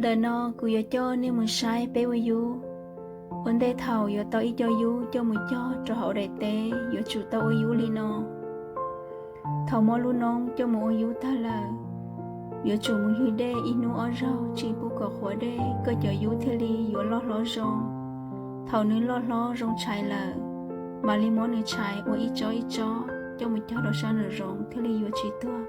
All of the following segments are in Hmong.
Ntawm no kuv yuav coj nej mus saib peb ua yub. Ua ntej thaum yuav tau ib co yub coj mus cog rau hauv daim teb, yuav tsum tau ua yub li no. Thaum muab lub noob coj mus ua yub tag lawm, yuav tsum mus ywg dej ib hnub ob zaug tsis pub kom qhuav dej, koj cov yub thiaj li yuav loj hlob zoo. Thaum nws loj hlob zoo tshais lawm, mam li muab nws tshais ua ib tsob ib tsob coj mus cog rau sab nraum zoov thiaj li yuav tsis tuag.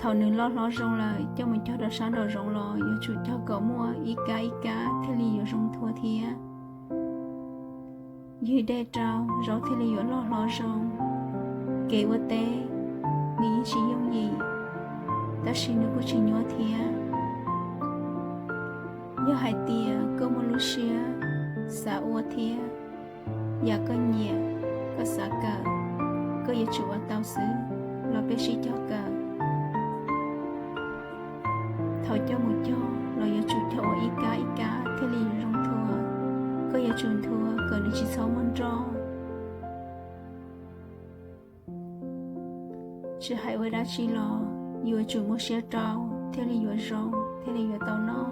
Thaum nws loj hlob zoo lawm coj mus cog rau sab nraum zoov los yuav tsum cog kom muaj ib kab ib kab thiaj li yuav zoo nthua thiab. Ywg dej rau, zaub thiaj li yuav loj hlob zoo. Kev ua teb, nws yeej tsis yooj yim, tab sis nws kuj tsis nyuaj thiab. Yog hais tias koj muaj lub siab xav ua thiab yam koj nyiam, koj xav kawm, koj yuav tsum ua tau xwb. Los peb sib cog kawm. Thaum coj mus cog los yuav tsum cog ua ib kab ib kab thiaj li zoo nthua. Koj yuav tsum nthua kom nws tsis txhob muaj nroj. Tsis hais ua dab tsi los yuav tsum muaj siab rau thiaj li yuav zoo, thiaj li yuav tau noj.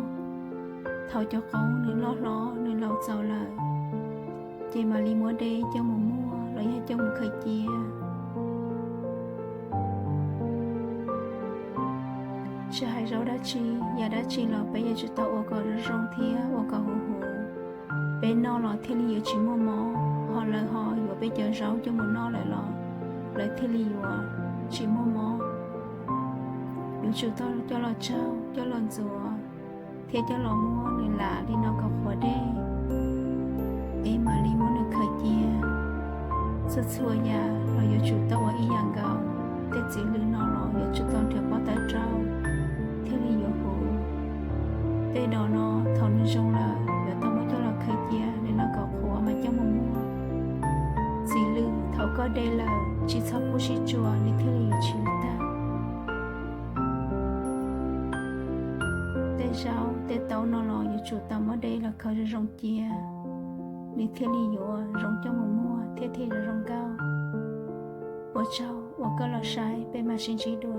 Thaum cov qoob nws loj hlob nws laus txaus lawm, ces mam li muab de coj mus muag los yog coj mus khaws cia. Tsis hais zaub dab tsi, yam dab tsi los peb yuav tsum tau ua kom zoo zoo thiab ua kom huv huv, peb noj los thiaj li yuav tsis muaj mob, ho lawv ho yuav peb cov zaub coj mus noj lawm los lawv thiaj li yuav tsis muaj mob. Yuav tsum tau coj los tsau, coj los ntxuav, thiab coj los muab nws lam li no kom qhuav dej, es mam li muab nws khaws cia. Txhua txhua yam los yuav tsum tau ua ib yam nkaus. Tej txiv lws no los yuav tsum tau nrhiav pob tawb rau thiaj li yuav huv. Tej dos no thaum nws zoo lawm yuav tau muab coj los khaws cia li no kom qhuav mas coj mus muag. Txiv lws thaum koj de lawm tsis txhob pub sib tsuas, nws thiaj li yuav tsis tag. Tej zaub tej taub no los yuav tsum tau muab de los khaws zoo zoo cia, nws thiaj li yuav zoo coj mus muag thiab thiaj yuav zoo nkauj. Ua tsaug uas koj los saib, peb mam sib ntsib dua.